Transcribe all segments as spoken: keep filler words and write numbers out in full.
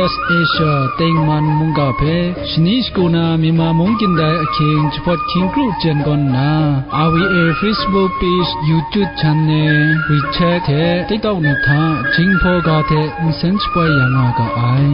Asia tengman mungga hpe shani shagu na Myanmar mung kyin dai ahkying jahpawt hkying kru jen gawn nna, R V A Facebook page, YouTube channel, WeChat hte TikTok ni hta Jinghpaw ga hte nsen shapoi ya nga ga ai.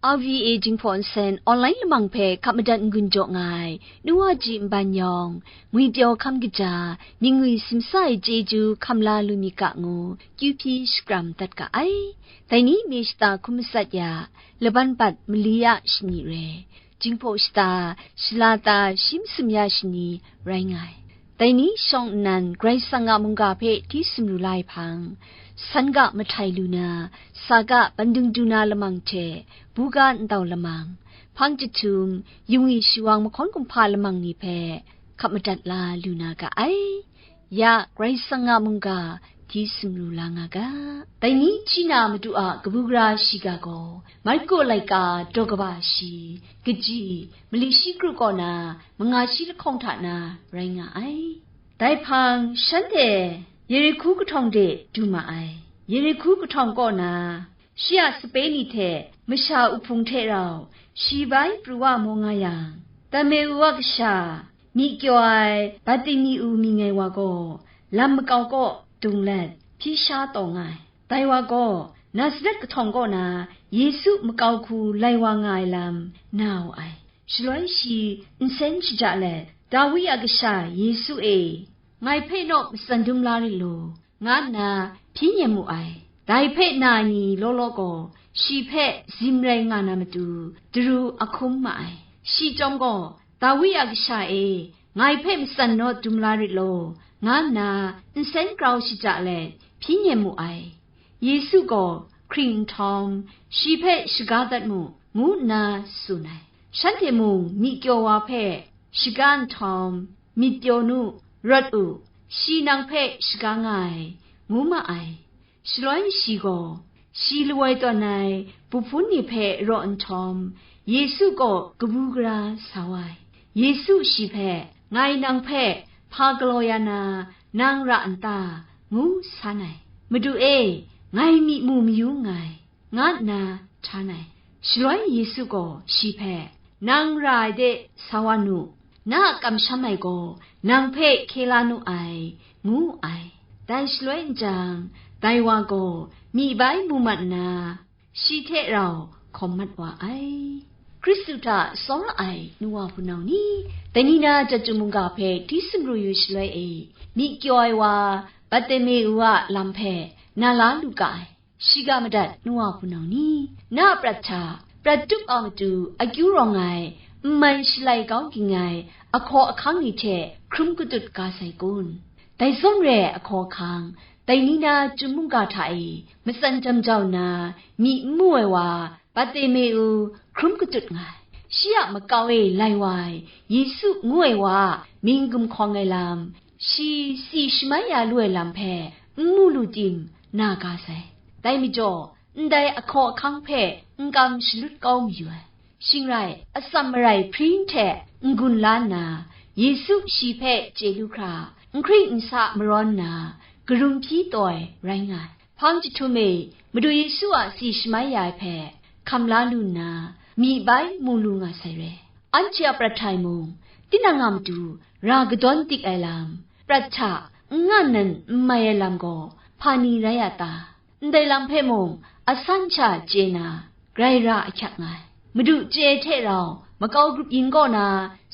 R V A Jinghpaw Nsen online lamang hpe hkap madat n-gun jaw nga ai, nu wa ji nban yawng, ngwi pyaw hkam kaja, myingwi simsa ai chyeju hkam la lu myit ga ngu, kyu hpyi shakram dat ga ai. Dai ni me shata hkum matsat ya, laban bat mali ya shani re, Jinghpaw shata, shala ta shi masum ya shani rai nga ai. Dai ni shawng nnan Karai Kasang a mungga hpe hti sumru la ai hpang, san ga mahtai lu na, sa ga bandung du na lamang hte, buga ntau lamang, hpang jahtum, yungwi shawang mahkawn kumhpa lamang ni hpe hkap madat la lu na ga ai. Ya Karai Kasang a mungga hti sumru la nga ga. Dai ni hti na Madu a kabu gara shiga gaw, Marko laika daw kaba shi, kaji, mali shi kru kaw na, manga shi lahkawng hta na rai nga ai. Dai hpang shanhte Yerihku kahtawng de du ma ai. Yerihku kahtawng kaw na, shi a sape ni hte masha uhpung hte rau shi bai pru wa maw nga yang, Timeu a kasha, myi kyaw ai Bartimaew mying ai wa gaw lam makau kaw dung let hpyi sha taw nga ai. Dai wa gaw Nazaret kahtawng kaw na Yesu makau hku lai wa nga ai lam na wu ai. Shaloi shi nsen shaja let, "Dawi a kasha Yesu e, ngai hpe naw matsan dum la rit law," nga nna hpyi nem mu ai. Dai hpe na ai ni law law gaw shi hpe zim rai nga na matu, daru a hkum ma ai. Shi chyawm gaw, "Dawi a kasha e, ngai hpe matsan naw dum la rit law," nga nna nsen grau shaja let hpyi nem mu ai. Yesu gaw hkring nhtawm, shi hpe shaga dat mu, ngu nna tsun ai. Shanhte mung myi kyaw wa hpe shaga nhtawm, "Myit pyaw nu, rawt u, shi nang hpe shaga nga ai," ngu ma ai. Shaloi shi gaw, shi lawai tawn ai buhpun ni hpe raw nhtawm, Yesu kaw kabu gara sa wa ai. Yesu shi hpe, "Ngai nang hpe hpa galaw ya na, nang ra n ta?" ngu san ai. "Madu e, ngai myi mu mayu nngai," nga nna htan ai. Shaloi Yesu gaw shi hpe, "Nang ra ai de sa wa nu, na a kamsham ai gaw nang hpe hkye la nu ai," ngu ai. Dai shaloi n jang, dai wa gaw myi bai mu mat nna, shi hte rau hkawm mat wa ai. Hkristu hta tsawra ai nu wa hpunau ni, dai ni na chyeju mungga hpe hti sumru yu shaloi e, myi kyaw ai wa Bartimaew a lam hpe na la lu ga ai. Shiga madat nu wa hpunau ni, na a prat hta prat tup a matu akyu rawng ai n man shalai kau ging ai ahkaw ahkang ni hte hkrum katut ga sai kun? Dai zawn re ai ahkaw ahkang, dai ni na chyum mungga hta e matsan jam jau nna, myi n mu ai wa Bartimaew hkrum katut nga ai. Shi a makau e lai wa ai Yesu ngu ai wa a mying gumhkawng ai lam, shi tsi shamai ya lu ai lam hpe n mu lu tim, na ga sai. Dai majaw, ndai ahkaw ahkang hpe n kam shalut kau mayu ai. Shing rai, atsam marai hpring hte n-gun la nna, Yesu shi hpe chye lu hkra, n hkring n sa marawn nna, karum hpyi taw ai rai nga ai. Hpang jahtum e, Madu Yesu a tsi shamai ya ai hpe hkam la lu nna, myi bai mu lu nga sai re. Anhte a prat hta e mung, tinang a matu ra kadawn dik ai lam, prat hta n nga nnan n mai ai lam gaw, hpa ni rai a ta? Ndai lam hpe mung, asan sha chye na, grai ra ahkyak nga ai. Madu chye hte rau, makau grup yin kaw na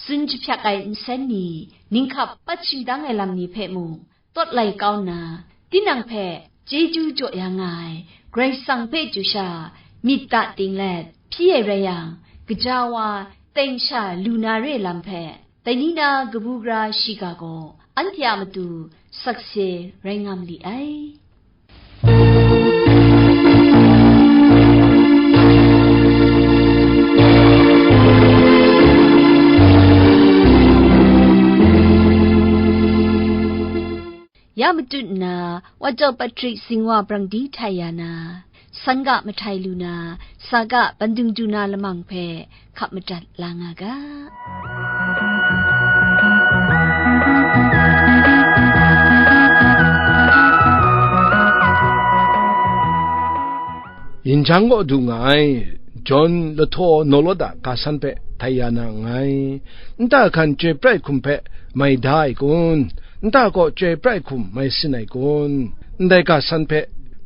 tsun jahpyak ai nsen ni, ninghkap pat shingdang ai lam ni hpe mung, tawt lai kau nna, tinang hpe chyeju jaw ya nga ai Karai Kasang hpe chyu sha myit da ting let hpyi ai rai yang, gaja wa teng sha lu na re lam hpe, dai ni na kabu gara shiga gaw anhte a matu sakse rai nga mali ai. Ya matut nna, Wacau Patrick Singwa brang di htai ya na, san ga mahtai lu na, sa ga bandung du na lamang hpe hkap madat la nga ga. jang kaw du nga ai. Jawn lahtaw naw lawt a ga san hpe htai ya na nngai. Nta hkan chyoi prai hkum hpe mai da ai kun? Nta gaw chyoi prai hkum mai sin ai kun? Ndai ga san hpe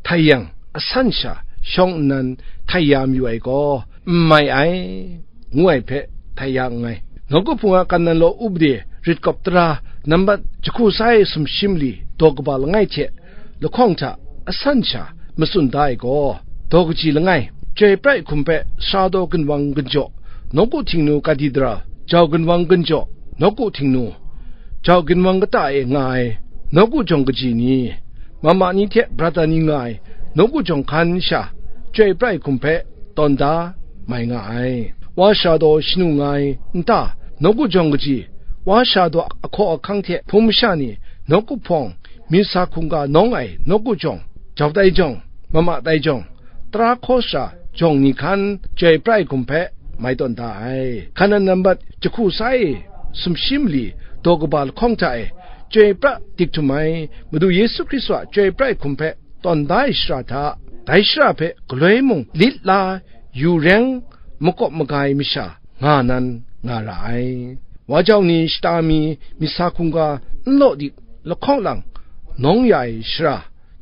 htai yang, asan sha shawng nnan htai ya mayu ai gaw, n mai ai, ngu ai hpe htai ya nngai. Nawku Hpung a kan nan law upa de rit kawp tara nambat jahku sai sumshi mali daw kaba langai hte lahkawng hta asan sha matsun da ai gaw, daw kaji langai, chyoi prai hkum hpe sara daw ginwang ginjaw, nawku htingnu katidral, jau ginwang ginjaw, nawku htingnu, jau ginwang kata e nga ai, nawku jawng kaji ni, mama ni hte brata ni nga ai, nawku jawng hkan sha, chyoi prai hkum hpe tawn da mai nga ai. Wa sara daw shanu nga ai nta, nawku jawng kaji, wa sara daw ahkaw ahkang hte hpung masha ni, nawku hpawng, myit sa hkungga nawng ai nawku jawng, jau tai jawng, mama tai jawng, tara hkaw sara jawng ni hkan chyoi prai hkum hpe mai tawn da ai. Hkan nan nambat jahku sai sumshi mali daw kaba lahkawng hta e, chyoi pra dik htum ai Madu Yesu Hkristu a chyoi prai hkum hpe tawn da ai shara hta, dai shara hpe galoi mung lit la yu reng makawp maga ai masha nga nan nga ra ai. Wa jau ni shata mi myit sa hkungga n law dik lahkawng lang nawng ya ai shara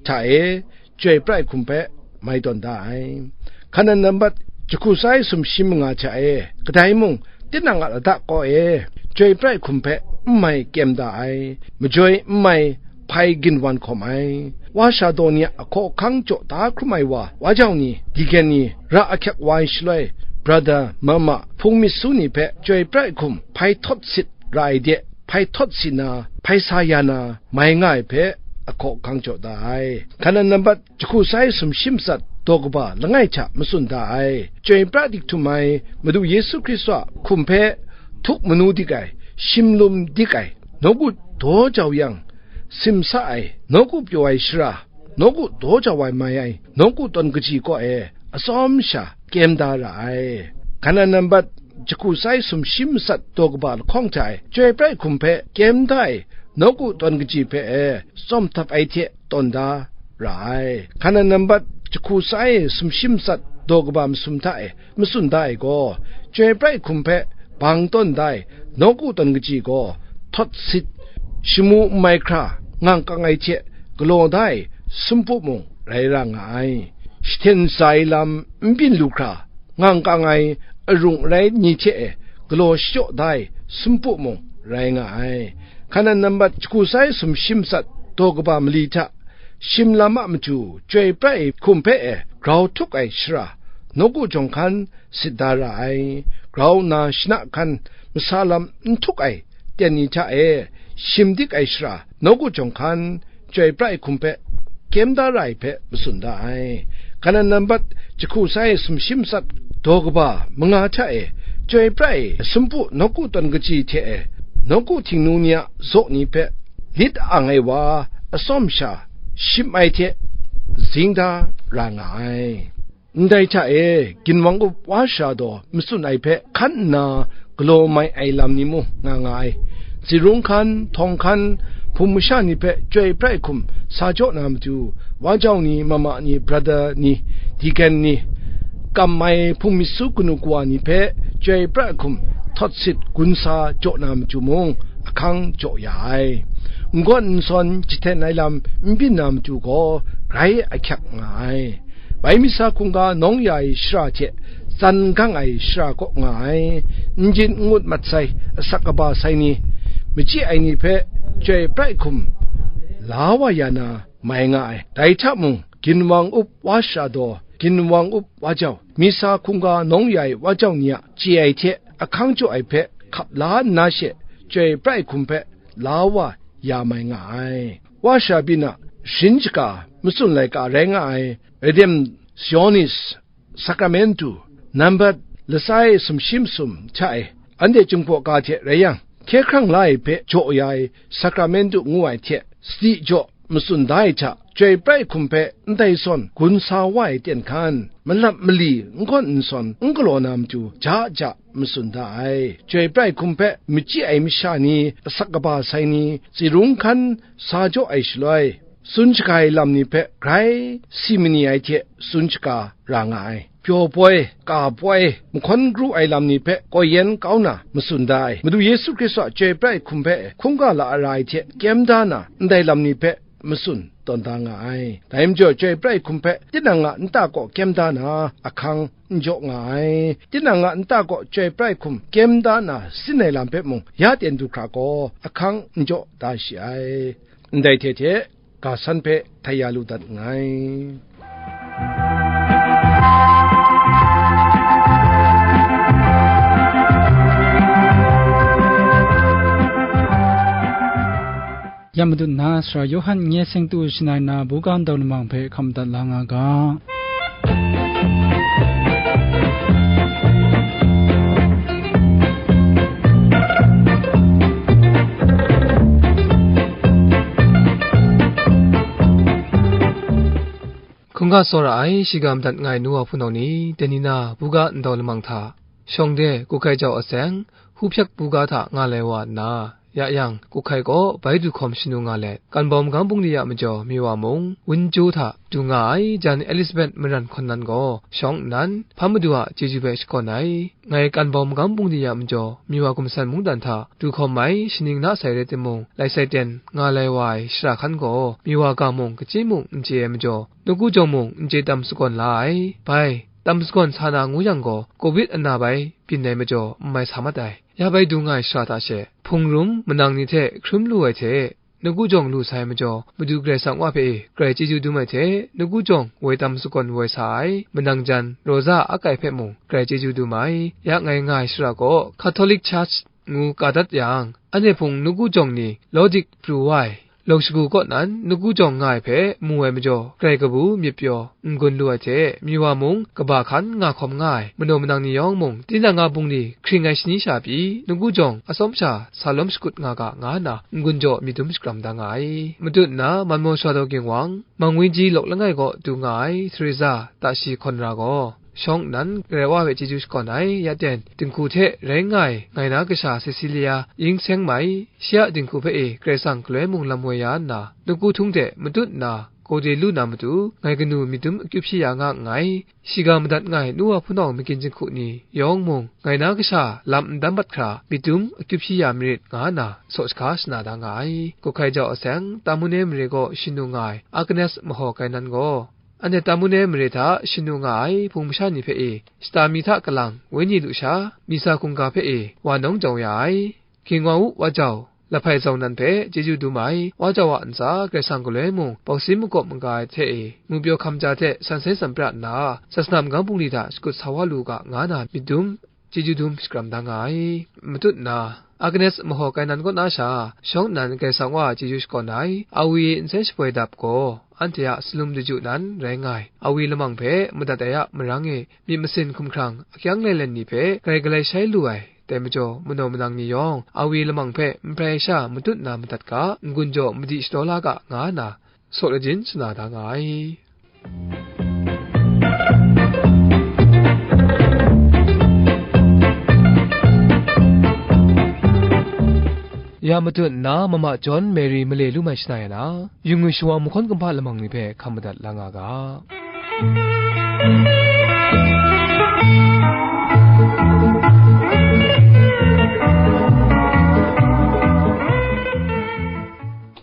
hta e, chyoi prai hkum hpe mai tawn da ai. Hkan nan nambat jahku sai sumshi manga hta e, kadai mung tinang a lata kaw e, chyoi prai hkum hpe n mai kyem da ai, majoi n mai hpai ginwan hkawm ai. Wa sara daw ni a ahkaw ahkang jaw da hkrum ai wa, wa jau ni, deacon ni, ra ahkyak wa ai shaloi, brother, mama, hpung myit su ni hpe chyoi prai hkum hpai htawt sit ra ai de, hpai htawt si na, hpai sa ya na, mai nga ai hpe ahkaw ahkang jaw da ai. Hkan nan nambat jahku sai sumshi matsat daw kaba langai hta matsun da ai. Chyoi pra dik htum ai Madu Yesu Hkristu a hkum hpe htuk manu dik ai, shim lum dik ai, nawku daw jau yang, simsa ai, nawku pyaw ai shara, nawku daw jau ai mai ai, nawku tawn kaji kaw e atsawm sha kyem da ra ai. Hkan nan nambat jahku sai sumshi matsat daw kaba lahkawng hta e, chyoi prai hkum hpe kyem da ai, nawku tawn kaji hpe e tsawm htap ai hte tawn da ra ai. Hkan nan nambat jahku sai sumshi matsat daw kaba masum hta e matsun da ai gaw, chyoi prai hkum hpe bang tawn da ai, nawku tawn kaji gaw htawt sit, shamu n mai hkra ngang kang ai hte galaw da ai sumpu mung rai ra nga ai. Jahten shaza ai lam n byin lu hkra, ngang kang ai arung arai ni hte e galaw shachyaw da ai sumpu mung rai nga ai. Hkan nan nambat jahku sai sumshi matsat daw kaba mali hta, shim lam a matu chyoi prai hkum hpe e grau htuk ai shara, nawku jawng hkan sit da ra ai. Grau nna shana hkan masa lam n htuk ai ten ni hta e shim dik ai shara, nawku jawng hkan chyoi prai hkum hpe kyem da ra ai hpe matsun da ai. Hkan nan nambat jahku sai sumshi matsat daw kaba manga hta e, chyoi prai sumpu nawku tawn kaji hte e, nawku htingnu ni a zaw ni hpe lit ang ai wa atsawm sha shim ai hte zing da ra nga ai. Ndai hta e, ginwang up wa sara daw matsun ai hpe hkan nna galaw mai ai lam ni mung nga nga ai. Tsingrung hkan, htawng hkan, hpung masha ni hpe chyoi prai hkum sa jaw na matu, wa jau ni, mama ni, brother ni, deacon ni, kam ai hpung myit su kanu kawa ni hpe chyoi prai hkum htawt sit gun sa jaw na matu mung, ahkang jaw ya ai. N gawn n sawn jahten ai lam n byin na matu gaw, grai ahkyak nga ai. Bai myit sa hkungga nawng ya ai shara hte tsan gang ai shara kaw nga ai, n jin n ngut mat sai, asak kaba sai ni, machyi ai ni hpe chyoi prai hkum la wa ya na mai nga ai. Dai hta mung, ginwang up wa sara daw, ginwang up wa jau, myit sa hkungga nawng ya ai wa jau ni a chye ai hte ahkang jaw ai hpe hkap la nna she, chyoi prai hkum hpe la wa ya mai nga ai. Wa sara byin a sharin shaga matsun laika rai nga ai, Redemptionis Sacramentu, nambat latsa e sumshi masum hta e, anhte Jinghpaw ga hte rai yang, hkye hkrang la ai hpe jaw ya ai Sacramentu ngu ai hte, sadi jaw matsun da ai hta, chyoi prai hkum hpe ndai sawn gun sa wa ai ten hkan, malap mali n gawn n sawn n galaw na matu ja ja matsun da ai. Chyoi prai hkum hpe machyi ai masha ni, asak kaba sai ni, tsingrung hkan sa jaw ai shaloi, tsun shaga ai lam ni hpe grai si mani ai hte tsun shaga ra nga ai. Pyaw poi, ka poi, mahkawn kru ai lam ni hpe koi yen kau na matsun da ai. Madu Yesu Hkristu a chyoi pra ai hkum hpe hkungga la ra ai hte kyem da na, ndai lam ni hpe matsun tawn da nga ai. Dai majaw, chyoi pra ai hkum hpe tinang a nta kaw kyem da na, ahkang n jaw nga ai. Tinang a nta kaw chyoi pra ai hkum kyem da na sin ai lam hpe mung, ya ten du hkra gaw ahkang n jaw da shi ai. Ndai hte hte, ga san hpe htai ya lu dat nngai. Ya madat nna, Sara Yawhan n-, nye seng tu shangai na, buga ndau lamang hpe hkam dat la nga ga. Hkungga tsawra ai, shiga madat nga ai nu wa hpunau ni, dai ni na buga ndau lamang hta, shawng de, Kut Hkai Jau Aseng, Hku Hpyak buga hta nga lai wa nna, ya yang, Kut Hkai gaw bai du hkawm shanu nga let, Kan Bau Magam Bungli a majaw Miwa mung, Wunju hta du nga ai, jan Elizabeth Maran Hkawn Nan gaw shawng nnan, Hpa Madu a chyeju hpe shakawn ai, ngai Kan Bau Magam Bungli a majaw Miwa Gumsan Mungdan hta du hkawm ai, shaning na sai rai timung, lai sai ten nga lai wa ai shara hkan gaw, Miwa ga mung, kachyi mung n chye ai majaw, nawku jawng mung n chye tam sagawn la ai. Bai, tam sagawn sa na ngu yang gaw, covid ana bai byin ai majaw, n mai sa mat ai. Ya bai du nga ai shara hta she, hpung rum, manang ni hte hkrum lu ai hte, nawku jawng lu sai majaw, Madu Karai Kasang Wa hpe e, grai chyeju dum ai hte, nawku jawng woi tam sagawn woi sa ai, manang jan, Rosa a kai hpe mung, grai chyeju dum ai. Ya ngai nga ai shara gaw, Catholic Church ngu ka dat yang, anhte hpung nawku jawng ni lawdik pru wa ai, Lawng shagu kaw nan, nawku jawng nga ai hpe mu ai majaw, grai kabu myit pyaw n-gun lu ai hte, Miwa mung kaba hkan nga hkawm nga ai, manaw manang ni yawng mung, tinang a bungli hkring ai shani sha pyi, nawku jawng atsawm sha sa lawm shakut nga ga, nga nna n-gun jaw myit dum shakram da nga ai. Matut nna, Manmaw Sha Daw Ginwang, Mangwinji Lawk Langai kaw du nga ai, Teresa, Tashi Hkawn Ra gaw, shawng nnan, Karai Wa hpe chyeju shakawn ai, ya ten, dinghku hte rai nga ai, ngai na kasha Cecilia, Ying Seng Mai, shi a dinghku hpe e, Karai Kasang galoi mung lam woi ya nna, nawku htung hte matut nna, gawde lu na matu, ngai kanu myit dum akyu hpyi ya nga nngai. Shiga madat nga ai nu wa hpunau magyin jinghku ni yawng mung, ngai na kasha lam n dam bat hkra, myit dum akyu hpyi ya marit, nga nna, saw shahka shana da nga ai. Kut Hkai Jau Aseng, Tamune mare gaw shanu nga ai, Agnes Mahaw Kai Nan gaw, anhte Tamune mare hta shanu nga ai hpung masha ni hpe e, shata mi hta kalang, wenyi lusha, misa hkungga hpe e, wa nawng jau ya ai. Ginwang U Wa Jau, Lahpai Zau Nan hpe chyeju dum ai, Wa Jau a ntsa Karai Kasang galoi mung, bawk sim makawp maga ai hte e, ngwi pyaw hkam ja hte san sai san pra nna, sasana magam bungli hta shakut sa wa lu ga, nga na myit dum, chyeju dum shakram da nga ai. Matut nna, Agnes Mahaw Kai Nan kaw na sha, shawng nnan Karai Kasang Wa a chyeju shakawn ai, Awi e nsai shapoi dap gaw, anhte a salum daju nan rai nga ai, Awi lamang hpe madat ai a marang e myit masin hkumhkrang akyang lailen ni hpe grai galai shai lu ai, dai majaw, manaw manang ni yawng, Awi lamang hpe n prai sha matut na madat ga, n-gun jaw madi shadaw la ga, nga nna, saw lajin shana da nga ai. Ya matut nna, Mama John Mary male lu mai shana ya na, yu ngwi shawang mahkawn kumhpa lamang ni hpe hkam madat la nga ga.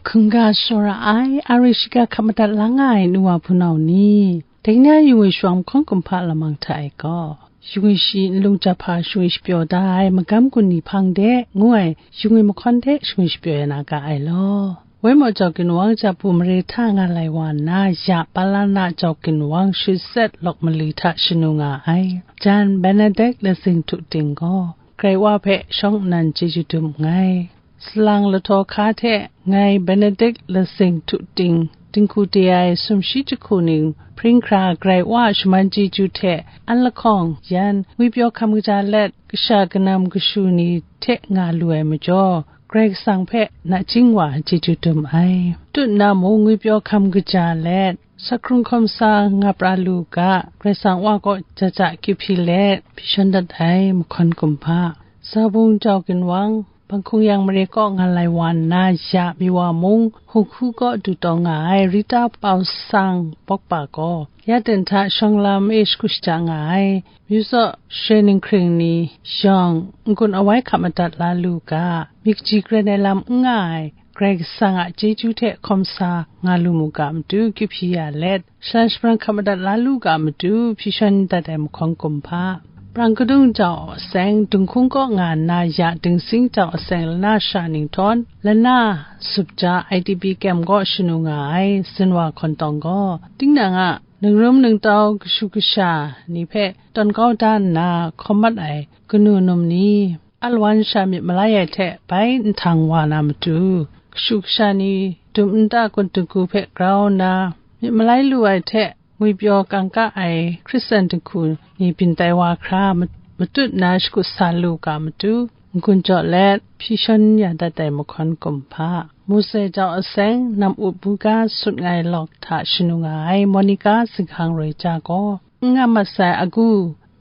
Hkungga tsawra ai, are shiga hkam madat la nga ai nu wa hpunau ni, dai na yu ngwi shawang mahkawn kumhpa lamang hta e gaw, yu ngwi shi nlung jahpa yu ngwi shapyaw da ai magam gun ni hpang de, ngu ai yu ngwi mahkawn de yu ngwi shapyaw ya na ga ai law. Waimaw Jau Ginwang Japu mare hta nga lai wa nna, ya Palana Jau Ginwang Shutset Lawk Mali hta shanu nga ai, jan Benedict Lasing Htu Ting gaw, Karai Wa hpe shawng nnan chyeju dum nngai. Salang lahtaw hka hte ngai Benedict Lasing Htu Ting, dinghku de ai sumshi jahku ning, hpring hkra Karai Wa a shaman chyeju hte an lahkawng yan ngwi pyaw hkam kaja let, kasha kanam kashu ni hte nga lu ai majaw, Karai Kasang hpe nachying wa chyeju dum ai. Tut nna mung ngwi pyaw hkam kaja let, sa hkrung hkawm sa nga pra lu ga, Karai Kasang Wa kaw ja ja akyu hpyi let, hpyi shan dat ai mahkawn kumhpa. Zabung Jau Ginwang, Banghkung Yang Mare kaw nga lai wa nna, ya Miwa mung, Hku kaw du taw nga ai Rita Pau Sang Bawkpa gaw, ya ten hta shawng lam e shagu shaja nga ai, myu zaw share ninghkring ni yawng, n-gun awai hkap madat la lu ga, myit kaji karen ai lam n nga ai, Karai Kasang a chyeju hte hkawm sa nga lu mu ga matu, kyu hpyi ya let, shalan shabran hkap madat la lu ga matu, hpyi shawn dat ai mahkawn kumhpa. Prang kadung jau aseng, Dinghkung kaw nga nna ya Dingsing jau aseng lana sha ninghtawm, lana zup ja I D P kyem kaw shanu nga ai Zinwa Hkawn Tawng gaw, tinang a ningrum ningtau kashu kasha ni hpe tawn kau da nna hkawm mat ai kanu num ni, alawan sha myit malai ai hte bai nhtang wa na matu, kashu kasha ni dum nta kun dingku hpe grau nna, myit malai lu ai hte ngwipyaw kangka ai Hkristan dinghku ni byin tai wa hkra ma-, matut na shakut sa lu ga matu, n-gun jaw let hpyi shawn ya dat ai mahkawn kumhpa. Mose jau aseng, nam up buga sut ngai lawk hta shanu nga ai Monica zinghkang roi ja gaw, n nga mat sai agu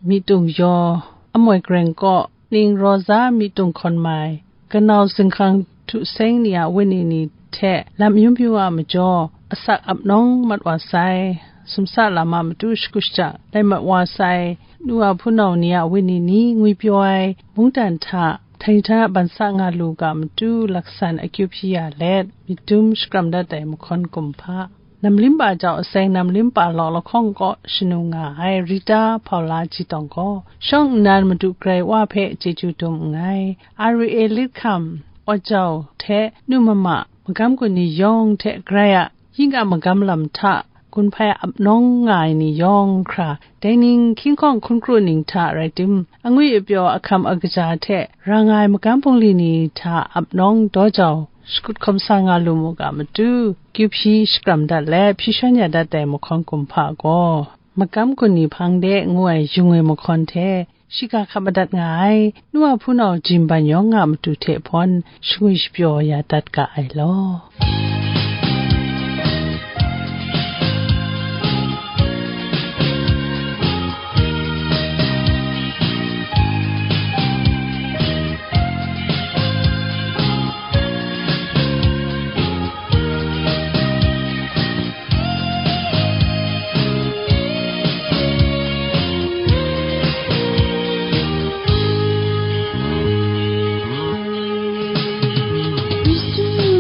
myitung yaw, amoi gareng kaw, ning Rosa myitung hkawn mai, kanau zinghkang htu seng ni a wenyi ni hte lam yu myu a majaw, asak ap nawng mat wa sai, sumsa lam a matu shagu shaja lai mat wa sai, nu a hpunau ni a wenyi ni ngwipyaw ai mungdan hta, htainhta ban sa nga lu ga matu, laksan akyu hpyi ya let, myit dum shakram dat ai mahkawn kumhpa. Namlimpa jau aseng, Namlimpa law lahkawng kaw shanu nga ai Rita Paula Jitawng gaw, shawng nnan Madu Karai Wa hpe chyeju dum nngai. R V A lit hkam, Wa Jau hte nu mama, magam gun ni yawng hte Karai a ying a magam lam hta gun hpai ap nawng nga ai ni yawng hkra, dai ning hkying hkawng hkun kru ning hta rai tim, angwi apyaw ahkam agaja hte ra nga ai magam bungli ni hta ap nawng daw jau, shakut hkawm sa nga lu mu ga matu, kyu hpyi shakram dat let hpyi shawn ya dat ai mahkawn kumhpa gaw, Magam Gun Ni Hpang De ngu ai yung ai mahkawn hte, shiga hkap madat nga ai, nu a hpunau Jin Ban Yawng a matu hte hpawn shangwi shapyaw ya dat ga ai law.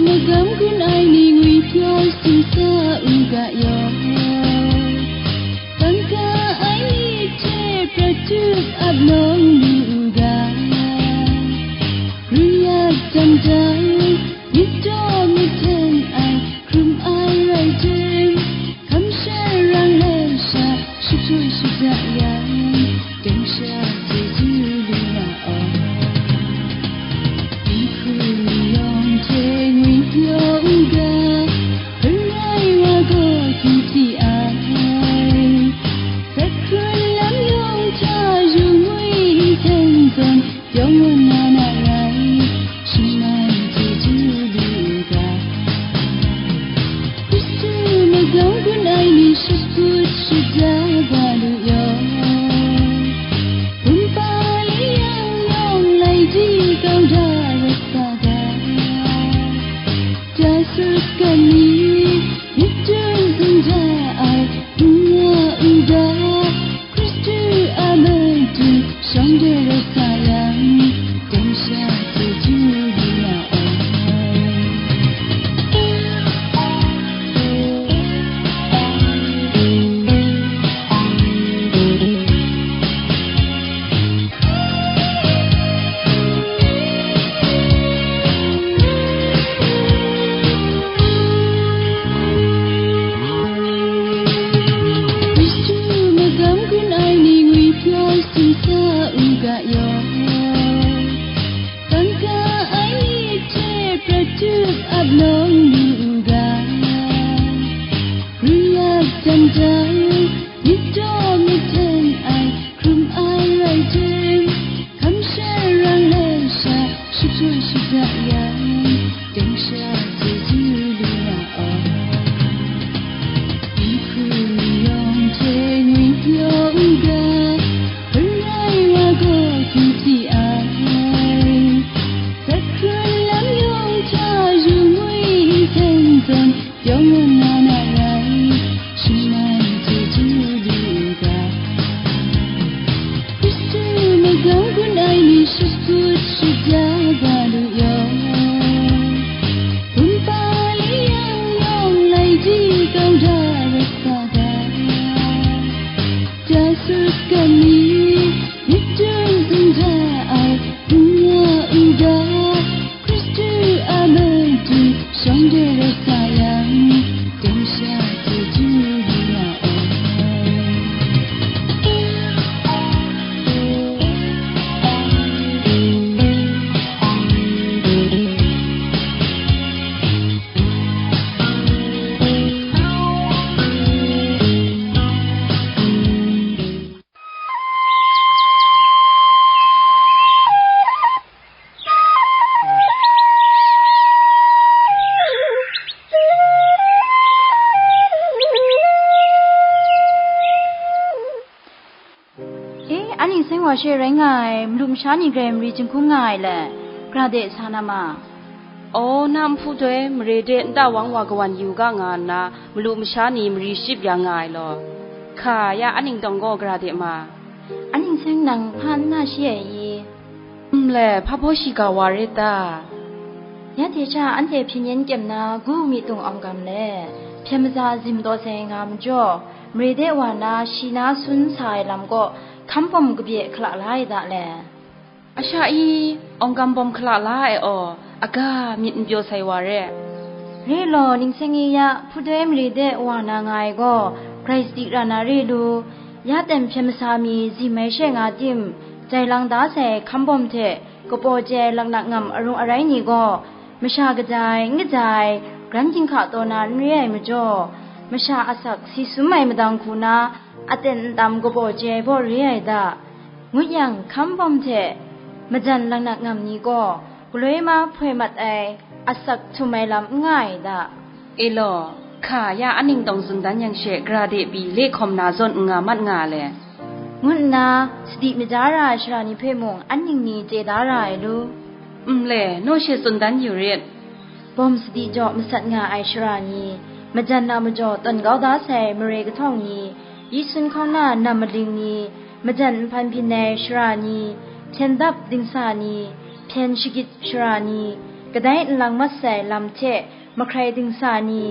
Magam gun ai ni ngwi pyaw sumsa u ga yaw, kangka ai ni hte prat tup ap nawng lu u ga, ruyat jang jang, myit daw myit hten ai, hkrum ai rai tim, hkam sharang ai sha, shapyu shaja yang, deng sha chyeju lu na ai. Dinghku ni yawng hte ngwi pyaw u ga, Karai Wa gaw hkyu hpyi ai. Sat hkrun lam yawng hta yu ngwi nhten zawn, yawng wan na na rai, shing ngai chyeju lu ga. Hkristu magam gun ai ni shakut shaja ga lu yaw, kumhpa lai yang yawng lai di kau da rat sa ga. Ja sut ga ni, myit dum n ja ai, n nga u ga, Hkristu a matu shawng de rawt sa yang, deng sha chyeju lu na ai. Hkristu magam gun ai ni ngwi pyaw sumsa u ga yaw, kangka ai ni hte prat tup ap nawng lu u ga, ruyat jang jang, myit daw myit hten ai, hkrum ai rai tim, hkam sharang ai sha, shapyu shaja yang, deng sha chyeju lu na ai. Dinghku ni yawng hte ngwi pyaw u ga, Karai Wa gaw hkyu hpyi ai. Sat Masha rai nga ai, malu masha ni grai mari jinghkum nga ai le, gra de sa na ma. Aw, na nhpu doi mare de nta wang wa kawan yu ga nga nna, malu masha ni mari ship ya nga ai law. Hka, ya a ning tawng gaw gra de ma. A ning seng nang hpa n na shi ai i? Nle, hpa baw shiga wa rit ta? Ya hte sha anhte hpyen yen kyem na gu mi tung awng gam le, hpyen maza zim taw sai nga majaw, mare de wa na shi na sun sa ai lam kaw hkam bawm kabye hkala la ai da le. A sha i, awng gam bawm hkala la ai aw, aga myit n pyaw sai wa re. Re law, ning seng i ya, hpudoi mare de wa na nga ai gaw, grai sadi ra na re lu, ya ten hpyen masa mi zim ai she nga tim, jai lang da sai hkam bawm hte, kapaw chye ai laknak ngam arung arai ni gaw, masha kaja ai, n kaja ai, gran ginhka taw na n re ai majaw, masha asak si sum ai madang hku na, aten ntam kapaw chye ai baw re ai da, ngut yang, hkam bawm hte majan laknak ngam ni gaw, galoi ma hpoi mat ai, asak htum ai lam n nga ai da. E law, hka, ya a ning tawng tsun dan yang she, gra de pyi, le hkawm na zawn n nga mat nga le, ngut nna, sadi maja ra ai sara ni hpe mung an ning ni chye da ra ai lu. Nle, naw she tsun dan yu rit. Bawm sadi jaw masat nga ai sara ni, majan na majaw tawn kau da sai mare kahtawng ni, yi sun hkawng na nam maling ni, majan nhpan byin ai sara ni, hpyen dap dingsa ni, hpyen shagit sara ni, kadai nlang mat sai lam hte mahkrai dingsa ni,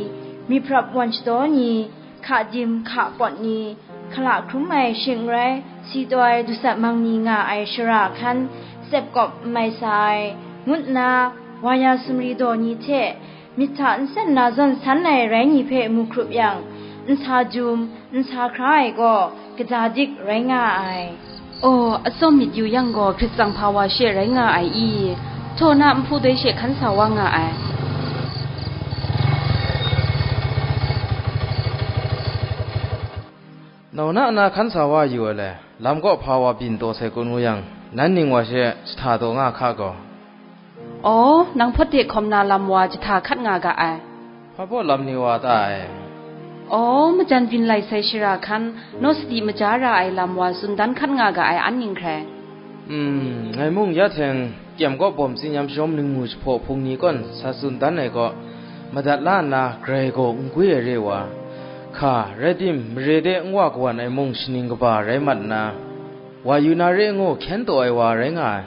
myiprap wan shadaw ni, hka dim hka pawt ni, hkala hkrum ai shing n rai, si taw ai dusat mang ni nga ai shara hkan, tsep kawp n mai sa ai, ngut nna, wa ya sumri daw ni hte, myit hta nsen na zawn san ai rai ni hpe mu hkrup yang, n sa jum, n sa hkra ai gaw, kaja dik rai nga ai. Aw, atsawm myit yu yang gaw, hkrit tsang hpa wa she rai nga ai i? Htaw na nhpu doi she hkan sa wa nga ai. Nau na na hkan sa wa yu ai le, lam kaw hpa wa byin taw sai kun ngu yang, nan ning wa she jahta taw nga hka gaw. Aw, nang hpawt de hkawm na lam wa jahta hkat nga ga ai. Hpa baw lam ni wa ta ai? Aw, majan byin lai sai shara hkan, naw sadi maja ra ai lam wa tsun dan hkat nga ga ai an ning hkrai. Hmm, ngai mung ya hteng, kyem kaw bawm tsinyam shawm ningmu jahpaw hpung ni kawn sa tsun dan ai kaw, madat la nna grai gaw n gwi ai re wa, hka, rai tim, mare de n wa kawan ai mung shaning kaba rai mat nna, wa yu na re ngu hkyen taw ai wa rai nga ai.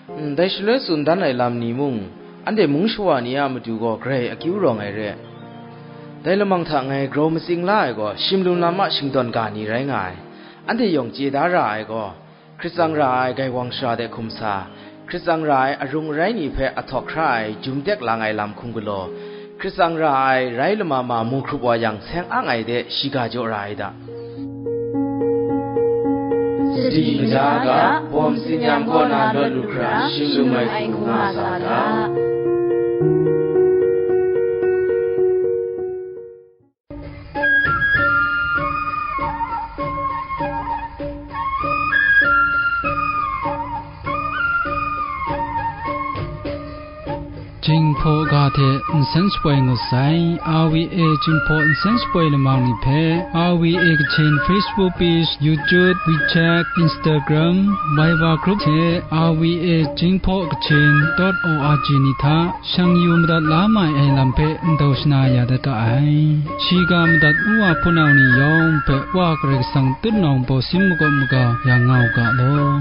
Ndai shaloi tsun dan ai lam ni mung, anhte mung shawa ni a matu gaw grai akyu rawng ai re. Dai lamang hta ngai grau matsing la ai gaw, shim lum lam a shingdawn ga ni rai nga ai. Anhte yawng chye da ra ai gaw, hkrit tsang ra ai gaiwang shara de hkum sa, hkrit tsang ra ai arung arai ni hpe ahtawk hkra ai jum tek lang ai lam hkum galaw, hkrit tsang ra ai rai lama ma mu hkrup wa yang seng ang ai de shiga jaw ra ai da. Sadi maja ga, bawm tsinyam kaw na lawt lu hkra, shim lum ai hku nga sa ga. Jinghpaw ga hte nsen shapoi ngut sai, R V A Jinghpaw nsen shapoi lamang ni hpe, R V A Kachin Facebook page, YouTube, WeChat, Instagram, Viber group hte R V A Jinghpaw Kachin dot O R G ni hta shang yu madat la mai ai lam hpe ndau shana ya dat ga ai. Shiga madat ngu wa hpunau ni yawng hpe Wa Karai Kasang tutnawng baw sin makawp maga ya nga u ga law.